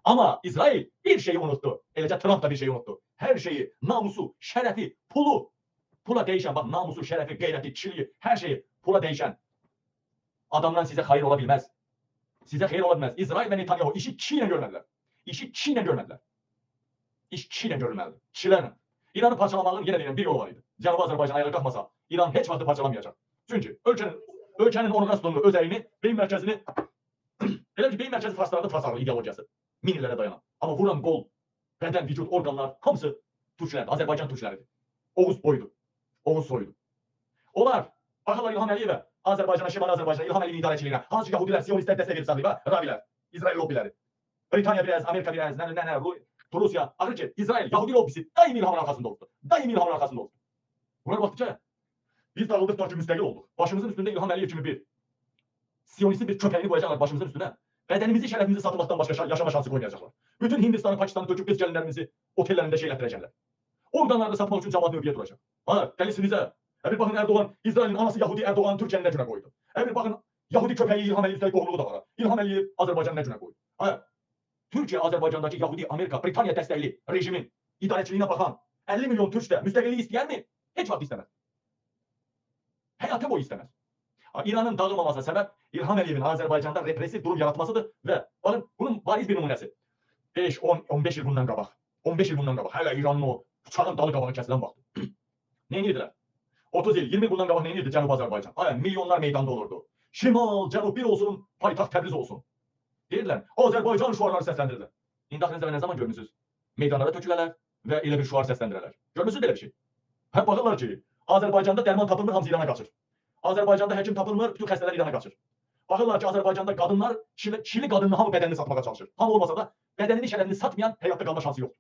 Amma İsrail bir şeyi unuttu. Eləcə Trump da bir şeyi unuttu. Hər şeyi, namusu, şərəfi, pulu, pula dəyişən, bax namusu, şərəfi, qeyrəti, kişiliyi, hər şeyi pula dəyişən adamdan sizə xeyir ola bilməz. Sizə xeyir ola bilməz. İsrail və Netanyahu işi kişi ilə görmədilər. İşi kişi ilə görmədilər. İş kişi ilə görülməlidir. Kişilərlə. İranı parçalamağın yenə deyirəm bir yolu var idi. Cənubi Azərbaycan ayağa qalxmasa İran heç vaxt parçalamayacaq. Çünki ölkənin onurğa sütununu, özəyini, beyin mərkəzini elə ki beyin mərkəzi farslarda fars ideologiyası. Min illərə dayanan. Amma vuran qol, bədən, vücud, orqanlar hamısı türklərdir, Azərbaycan türkləridir. Oğuz boyudur. Oğuz soyudur. Onlar baxırlar İlham Əliyevə, Azərbaycana, Şimali Azərbaycana, İlham Əliyevin idarəçiliyinə, hansı ki Yahudilər, Siyonistlər dəstək verib saxlayıb, ha? Ravilər, İsrail lobbiləri. Britaniya biraz, Amerika biraz, nə, nə, nə, Rusiya. Axır ki, İsrail, Yahudi lobbisi daim İlhamın arxasında oldu. Daim İlhamın arxasında oldu. Bunlar baxdı ki, biz dağıldıq ta ki müstəqil olduq. Başımızın üstündə İlham Əliyev kimi bir Siyonistin bir köpəyini qoyacaqlar başımızın üstünə. Bədənimizi, şərəfimizi satmaqdan başqa yaşama şansı qoymayacaqlar. Bütün Hindistanı, Pakistanı töküb qız gəlinlərimizi otellərində şey elətdirəcəklər. Orqanları da satmaq üçün cavab növbəyə duracaq. Ha, dəlisinizə. Bir baxın Erdoğan, İsrailin anası Yahudi Erdoğan'ı Türkiyənin nə günə qoydu. Bir baxın Yahudi köpəyi İlham Əliyev üstəlik qohumluğu da var. İlham Əliyev Azərbaycanı nə günə qoydu. Ha, Türkiyə Azərbaycandakı Yahudi, Amerika, Britaniya dəstəkli rejimin idarəçiliyinə baxan 50 milyon türk də müstəqillik istəyərmi? Heç vaxt istəməz. Həyatı boyu istəməz. İranın dağılmamasına səbəb İlham Əliyevin Azərbaycanda repressiv durum yaratmasıdır və baxın bunun bariz bir nümunəsi. 5, 10, 15 il bundan qabaq. 15 il bundan qabaq. Hələ İranın o bıçağın dalı qabağı kəsilən vaxtı. Nə edirdilər? 30 il, 20 il bundan qabaq nə edirdi Cənubi Azərbaycan? Ay, milyonlar meydanda olurdu. Şimal, Cənub bir olsun, paytaxt Təbriz olsun. Deyirdilər. Azərbaycan şüarları səsləndirirlər. İndi axırıncı dəfə nə zaman görmüsünüz? Meydanlara tökülərlər və elə bir şüar səsləndirərlər. Görmüsünüz belə bir şey? Hə, baxırlar ki, Azərbaycanda dərman tapılmır, hamısı İrana qaçır. Azərbaycanda həkim tapılmır, bütün xəstələr İrana qaçır. Baxırlar ki, Azərbaycanda qadınlar kişili qadının hamı bədənini satmağa çalışır. Hamı olmasa da bədənini, şərəfini satmayan həyatda qalma şansı yoxdur.